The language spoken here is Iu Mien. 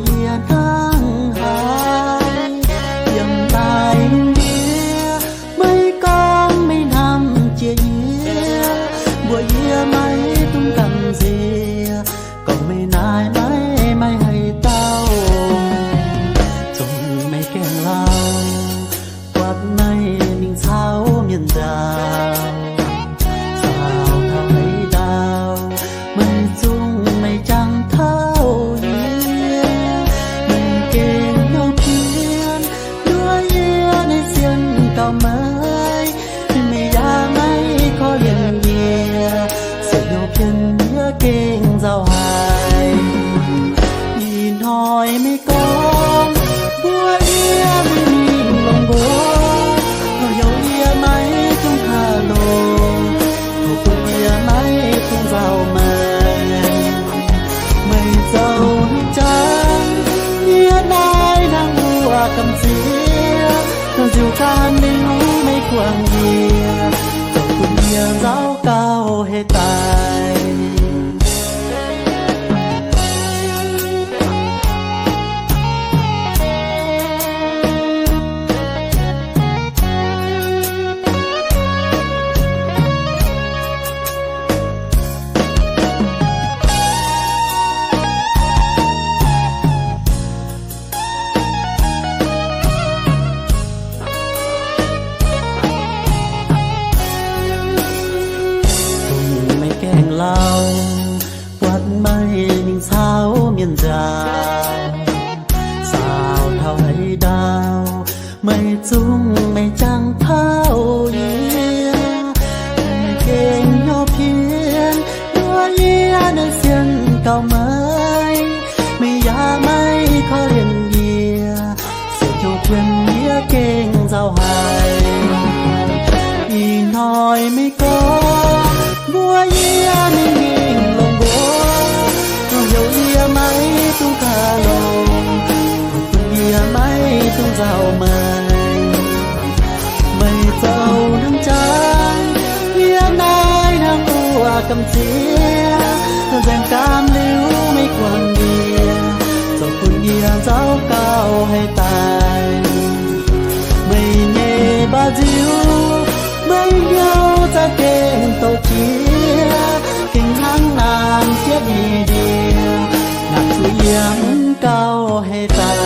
yie hnangv haaix yiem daaih lungh ndiev. Meih gorngv meih hnamv jiex yie, mbuox yie maiv dungx gamh nziex. Gorngv meih naaic maiv maaih haaix dauh, zungv meih gaengh lauh, buatc meih mingh caux mienh nziaauc. Caux taux haaix dauh, meih zungv meih jangx taux yie. Meih gengh hnyouv pien nduov yie, naaiv sienx gauh meih. Meih yaac maiv korv-lienh yie, sienx hnyouv pien yie gengh nzauh haic. Ih hnoi meih gorngv mbuox yie meih mingh longx nqox, heuc yie maiv dungx haaix longx, bun yie maiv dungx nzauh meih. Meih zoux haaix jangx yie naaiv hnangv wuov gamh nziex, nziouc gan mingh meih guangc yie, zoux bun yie nzauh gauh heh daaih. Zungv meih gaengh lauh, buatc meih mingh caux mienh nziaauc. Caux taux haaix dauh, meih zungv meih jangx taux yie. Meih gengh hnyouv pien nduov yie, naaiv sienx gauh meih. Meih yaac maiv korv-lienh yie, sienx hnyouv pien yie gengh nzauh haic. Ih hnoi meih gorngv mbuox yie meih mingh longx nqox, heuc yie maiv dungx haaix longx, bun yie maiv dungx nzauh meih. Meih zoux hnangv jangx yie naaiv hnangv wuov gamh nziex, nzaeng gaam liuz meih guangc yie, zoux bun yie nzauh gauh heh daaih. Meih nyei mba'nziu, meih hnyouv za'gengh douc jiex, gengh hnangv naamh jiex ndie-ndie, naaic zuqc yie mv gauh heh daaih.